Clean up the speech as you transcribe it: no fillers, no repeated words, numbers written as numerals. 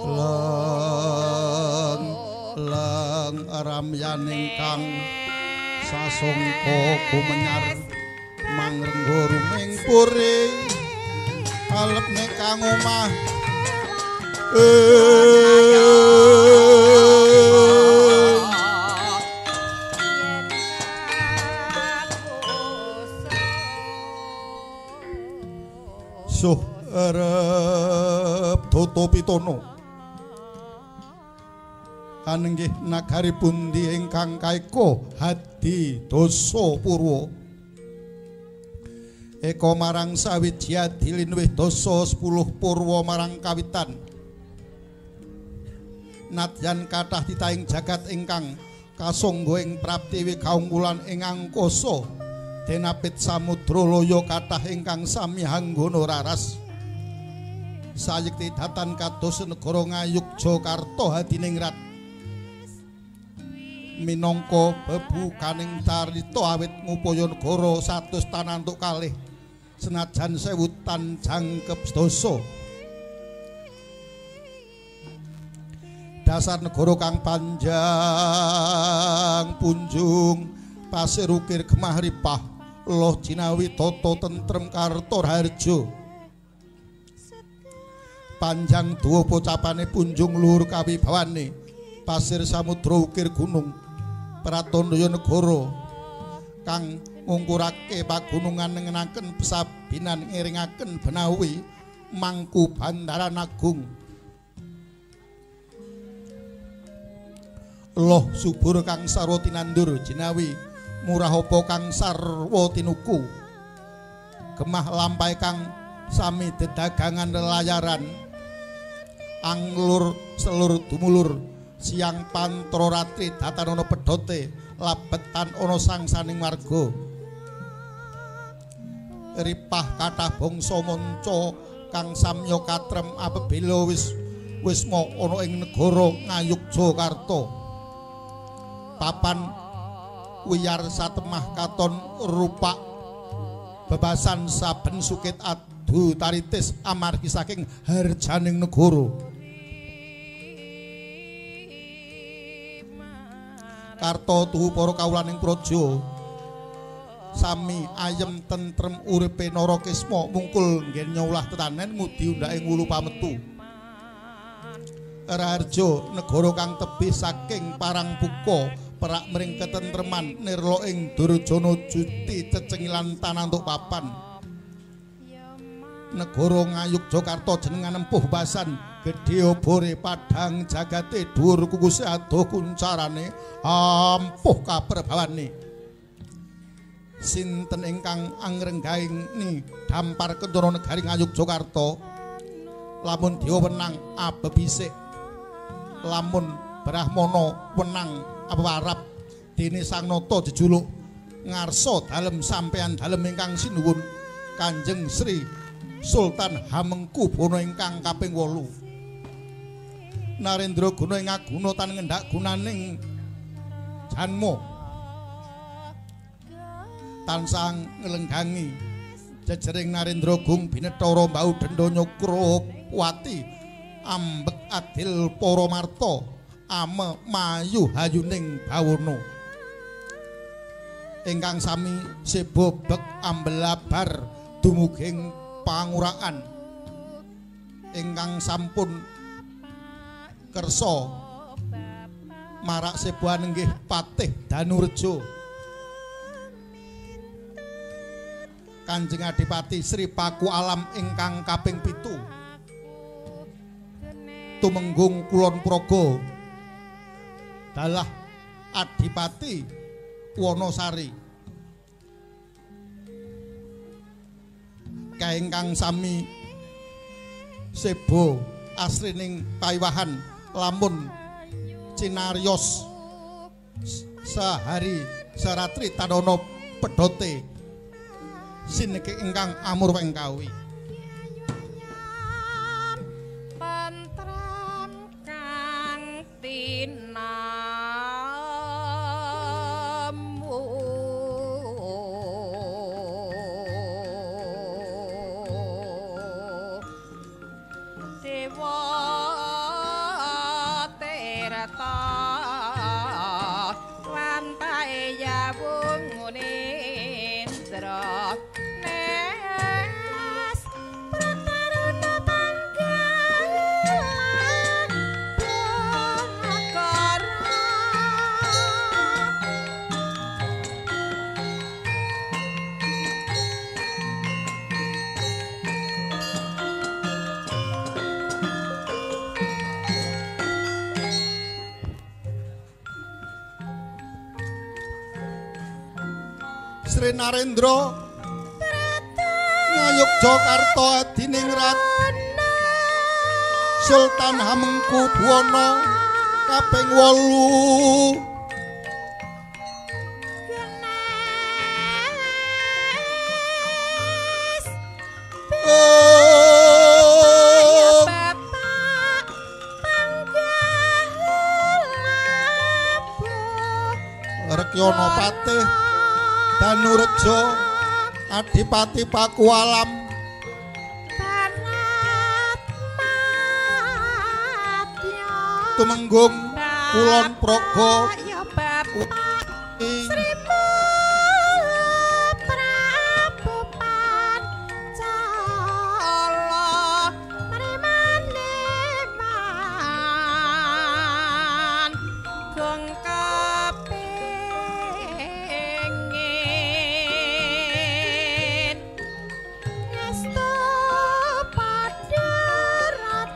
Leng leng ramyaning kang sasongko gumenyar mangrenggo ruming puri alepne kang omah suh erep toto pitono anenggih nagari pundi ingkang kaeka hadi dasa purwa eka marang sawiji adi linuwih dasa 10 purwa marang kawitan nadyan kathah titahing jagat ingkang kasangga ing praptiwi kaungkulan ing angkasa denapit samudra laya kathah ingkang sami hanggana raras sayekti datan kados negara Ngayogyakarta hadiningrat minangka bebukaning carita awit ngupaya negara 100 tanantuk kalih senajan 1000 tan jangkep sedasa dasar negara kang panjang punjung pasir ukir gemah ripah loh jinawi tata tentrem karta raharja panjang dawa pocapane punjung luhur kawibawane pasir samudra ukir gunung pratandaya negara kang ngungkurake pagunungan nengenaken pesabinan ngiringaken benawi mangku bandaran agung loh subur kang sarwa tinandur jinawi murah apa kang sarwa tinuku gemah lampahe kang sami dedagangan lelayaran anglur selur dumulur siang pantro ratri datan ana pedhote labetan ana sangsaning warga ripah kathah bangsa manca kang samya katrem apabila wis wisma ana ing negara Ngayogyakarta papan wiyar satemah katon rupak bebasan saben sukit adu taritis amargi saking harjaning negara karta tuhu para kawulaning praja sami ayem tentrem uripe Narakisma mungkul nggen nyulah tetanen ngudi undake ngulu pametu Raharja negara kang tebih saking Parangbuka perak mring ketentreman nirla ing Durjana juti cecengilan tanantuk papan negara Ngayogyakarta jenengan empuh basan gedhe obore padhang jagate dhuwur kukuse adoh kuncarane ampuh kaprebawane sinten ingkang angrenggaini dampar kencana negari Ngayogyakarta lamun dewa wenang abebisik lamun brahmana wenang awarap dene Sang Nata jejuluk ngarsa dalem sampeyan dalem ingkang sinuwun Kanjeng Sri Sultan Hamengkubuwana ingkang kaping 8 Narendra guna ing aguna tan ngendak gunaning janma tansah nglenggangi jejering Narendra gung binethara mbau denda Nyakrawati ambek adil para marta ame mayu hayuning bawana ingkang sami seba bek ambelabar dumuging panguraan ingkang sampun kersa marak seba nenggih Patih Danureja Kanjeng Adipati Sri Paku Alam ingkang kaping 7 Tumenggung Kulon Progo dalah Adipati Wonosari kaingkang sami seba asrining paiwahan lamun cinarios sehari seratri tanono pedhote sineke ingkang amur wengkawi pantram kang tinamu dewa. Karta lantai yawung Munindra Nes Prataruna Panggala Bhakara. Sri Narendra Ngayogyakarta adiningrat Sultan Hamengku Buwana kaping 8. Rekyana Patih Danureja Adipati Pakualam Tumenggung Kulon Progo ing